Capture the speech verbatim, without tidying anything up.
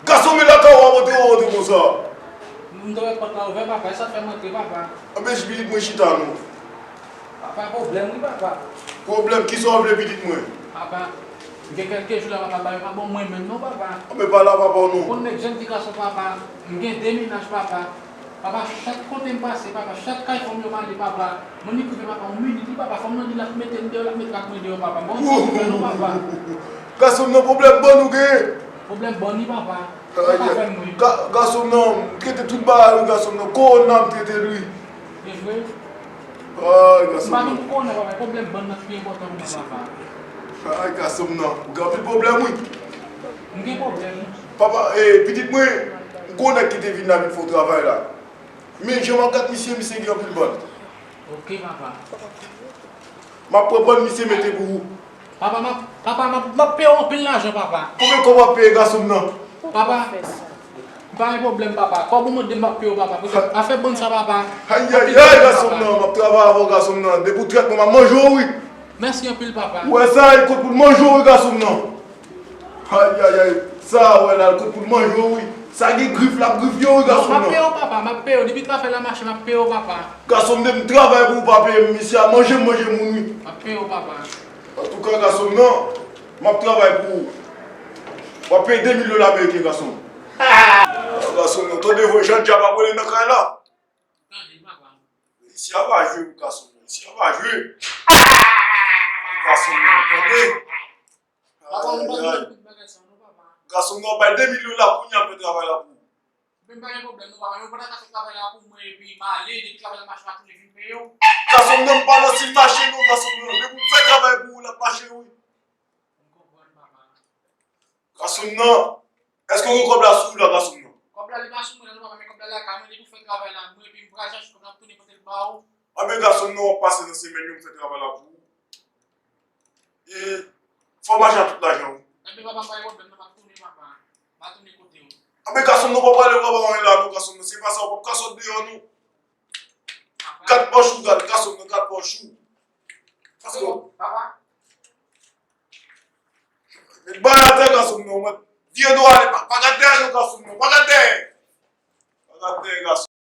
Gason, men lakay ou a monte, ou monte konsa. M te wè pòt la ouvè, papa, e sa fè m antre, papa. Anpech pitit mwen chita non. Papa, pwoblèm wi, papa. Pwoblèm? Kisa w vle pitit mwen? Papa, m gen kèlke jou la, papa, bagay pa bon mwen menm non, papa. Anben pa la papa w non. Konn nèg jèn ti gason, papa. M gen de mennaj, papa. Papa, chak kote m pase, papa, chak kay fanm yo m ale, papa, mwen li prive, papa, yon minit wi, papa, fanm nan di l ap mete m deyò, l ap mete ak mwen deyò, papa. Bon, sa m fè non, papa. Gason m nan, pwoblèm bann ou genyen? Pwoblèm bann wi, papa. Sa pa fè m ri. Ga- gason m nan, m trete tout bagay wi, gason m nan. Kowona m trete l wi. Se vre? Ay, gason m nan. M pa vin pou kowona, papa, pwoblèm bann nan ki pi enpòtan pou mwen, papa. Ay, gason m nan. Ou gen anpil pwoblèm wi. M gen pwoblèm. Papa, eh, pitit mwen, m konnen ki te vin la vin fè w travay la. Men jan m ap gad misye, misye gen anpil bann. Ok, papa. M ap pran bann misye mete pou ou. Papa, m ap, papa, m ap, m ap peye w anpil lajan, papa. Konbyen kòb w ap peye gason m nan? Papa, m pa gen pwoblèm, papa. Kòb ou mande m, m ap peye w, papa. Poutèt afè bann sa, papa. Ayayay, gason m nan, m ap travay avè w, gason m nan. Depi w trèt mwen, m ap manje w wi. Mèsi anpil, papa. Ou wè sa, e kot pou l manje w wi, gason m nan. Ayayay, sa a wè la, l kot pou l manje w wi. Sa gen grif, l ap grifye w wi, gason m nan. Non, m ap peye w, papa, m ap peye w. Depi travay la mache, m ap peye w, papa. Gason m, depi m travay pou ou pa peye m, misye a manje m, manje moun wi. M ap peye w, papa. Antouka, gason m nan, m ap travay pou ou. W ap peye de mil dola ameriken, gason m. Gason m nan, tande vre, jan dyab ap rele nan kay la. Tande, papa. Isi a pa jwe, gason m nan, isi a pa jwe. Gason m nan, tande. Papa, m pa gen tout bagay sa non, papa. Gason m nan, bay de mil dola kounye a, m fè travay la pou ou. Men m pa gen pwoblèm non, papa. Men ou pa ta ka fè travay la pou mwen, epi m ale, depi travay la mache, m a tounen vin peye w. Gason m nan, m pa nan siy mache non, gason m nan. Depi m fè travay pou ou, l ap mache wi. M konprann, papa. Gason m nan, èske w gen kòb la sou ou la, gason m nan? Kòb la, li pa sou mwen la non, papa, men kòb la lakay mwen, depi w fè travay la, mwen, epi m pral chache kòb la, m tounen pote l ba ou. Anben, gason m nan, w ap pase nan semèn yo, m fè travay la pou ou. E fò w mache ak tout lajan w. Anben, papa, pa gen pwoblèm non, m ap tounen, papa. M a tounen kote w. Anben, gason m nan, w pa prale, w pa anyen la non, gason m nan. Se pa sa, w p ap ka sot deyò non. Papa. Gad pòch ou, gad, gason m nan, gad pòch ou. Paske papa. Met bay atè, gason m nan, mwen. Vire do ale, pa, pa gad dèyè non, gason m nan, pa gad dèyè. Pa gad dèyè, gason.